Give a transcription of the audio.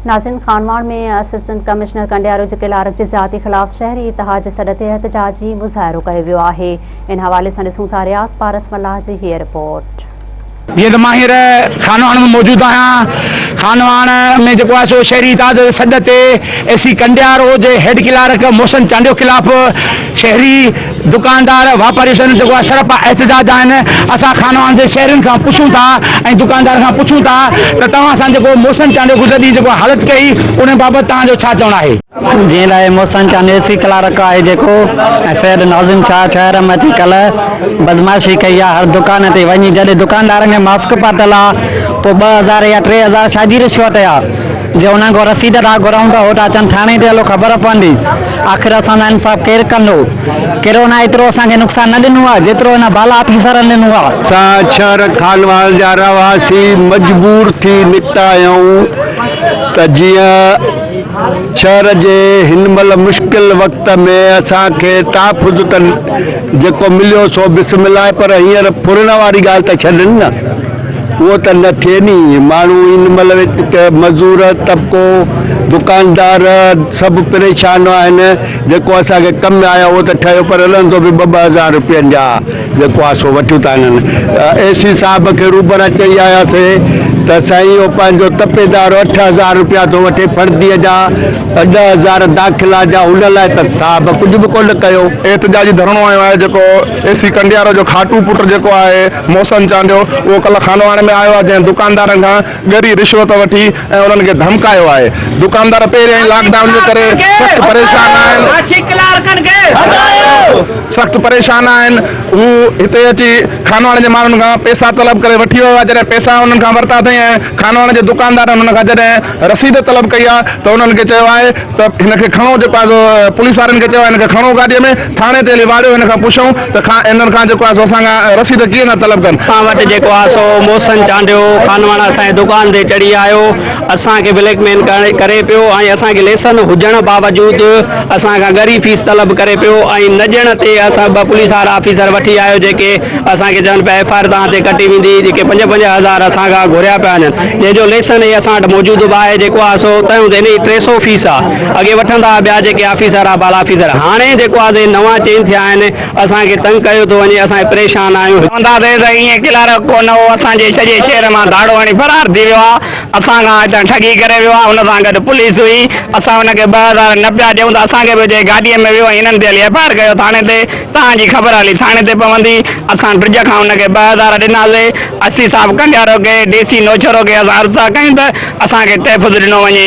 ناظرين Khanwahan ۾ assistant commissioner Kandiaro جي clerk جي زيادتي خلاف شهري اتحاد جي سڏ تي احتجاجي مظاهرو ڪيو ويو آهي ان حوالي سان ڏسون ٿا رياض پارس ملاح جي هيء رپورٽ. جيئن ته مان هينئر خانواهڻ ۾ موجود آهيان خانواهڻ ۾ جيڪو آهي سو شهري اتحاد جي سڏ تي اي سي ڪنڊيارو جي هيڊ ڪلارڪ محسن چانڊيو خلاف شهري دڪاندار واپاري سن جيڪو آهي سرپا احتجاج آهن اسان خانواهڻ جي شهرين کان پڇون ٿا ۽ دڪاندار کان پڇون ٿا ته توهان سان جيڪو محسن چانڊيو گذريل ڏينهن جيڪو حالت ڪئي ان بابت توهان جو ڇا چوڻ آهي. جنهن لاء محسن چانڊيو اي سي ڪلارڪ آهي جيڪو ۽ سيد ناظم شاهه شهر ۾ اچي ڪلهه بدمعاشي ڪئي آهي هر دڪان تي وڃي جڏهن دڪاندارن کي ماسڪ پاتل آهي پوء 2000 يا 3000 ڇا جي رشوت آهي جي انهن کان رسيد ٿا گهرون ته هو ٿا چون ٿاڻي تي هلو خبر پوندي. آخر اسان سان انصاف ڪير ڪندو؟ ڪرونا ايترو اسان کي نقصان نه ڏنو آهي جيترو هن بالا آفيسرن ڏنو آهي. اسان شهر خانواهڻ جا رهواسي مجبور ٿي نڪتا آهيون ته جيئن شهر جي هن مهل مشڪل وقت ۾ اسان کي تحفظ ته جيڪو مليو سو بسم الله پر هينئر ڦرڻ واري ڳالهه ته ڇڏن نه. اهو ته نه ٿئي ني، ماڻهو هن مهل مزور طبقو، دڪاندار سڀ پريشان آهن، جيڪو اسان کي ڪم آيو اهو ته ٺهيو پر رهندو به ٻه ٻه هزار روپين جا جيڪو آهي سو وٺيون ٿا هنن اي سي صاحب کي روبرا چئي آياسي ته سائين اهو پنهنجو تپيدار 8000 روپيا ٿو وٺي فرديء جا 10,000 داخلا جا ان لاء ته صاحب ڪجهه به ڪونه ڪيو. احتجاجي ڌرڻو هنيو آهي جيڪو اي سي ڪنڊيارو جو کاٽو پٽ جيڪو آهي محسن چانڊيو اهو ڪلهه خانواهڻ ۾ آيو آهي جنهن دڪاندارن کان ڳري رشوت وٺي ۽ انهن کي ڌمڪايو آهي دڪاندار پهريان ئي لاڪ ڊائون جي ڪري سخت پريشان آهن سخت پريشان آهن هو هتي اچي خانواهڻ جي ماڻهن کان پئسا طلب ڪري وٺي ويو آهي جڏهن پئسا انهن کان ورتا اٿئي ۽ خانواهڻ جي دڪاندارن هن کان جڏهن رسيد طلب ڪئي آهي ته انهن کي چيو آهي ته هن کي کڻو جيڪو آهي سو پوليس وارن کي چيو آهي هن کي کڻو گاڏيء ۾ ٿاڻي تي هلي واڙيو هن کان پڇون ته کان انهن کان جيڪو آهي سو اسان کان رسيد ڪيئن ٿا طلب ڪن. اسان وٽ جيڪو آهي سو محسن چانڊيو خانواهڻ اسان جي دڪان تي چڙهي آيو اسان کي بليڪ ميل ڪري پيو ۽ اسان کي ليسن هجڻ باوجود اسان کان ڳري فيس طلب ڪري پيو ۽ نه ڏيڻ تي اسان ٻه پوليس وارا آفيسر وٺي آيو جيڪي اسان کي چون پيا ايف I R توهان تي ڪٽي ويندي جيڪي پنج پنج هزار اسان کان گهريا پيا وڃن جنهن جو ليسن هي اسان وٽ موجود به آهي جيڪو آهي سو تنهن هوندي هن جي 300 فيس آهي اڳي وٺندا هئا ٻيا جيڪي آفيسر هئا بالا آفيسر هاڻي جيڪو آهي سي نوان چينج ٿيا آهن اسان کي تنگ ڪيو ٿو وڃي اسان پريشان آهيون. چوندا ٿي ته ائين ڪلارڪ ڪو نه هو اسان جي سڄي شهر مان ڌاڙو هڻي فرار ٿي ويو آهي اسان کان هتان ٺڳي ڪري ويو آهي ان سان گڏ پوليس هئي اسان ان کي 2000 نه پيا ڏيون ته اسان کي به چئي گاڏيء ۾ ويو ۽ هنن تي هلي ايف I R ڪيو ٿاڻي تي توهان جي خبر هلي ٿاڻي تي پوندي، اسان ڊڄ کان ان کي 2000 ڏناسي، اسي صاحب ڪنڊيارو کي، ڊي سي نوشهرو کي اسان عرض ٿا ڪيون ته اسان کي تحفظ ڏنو وڃي.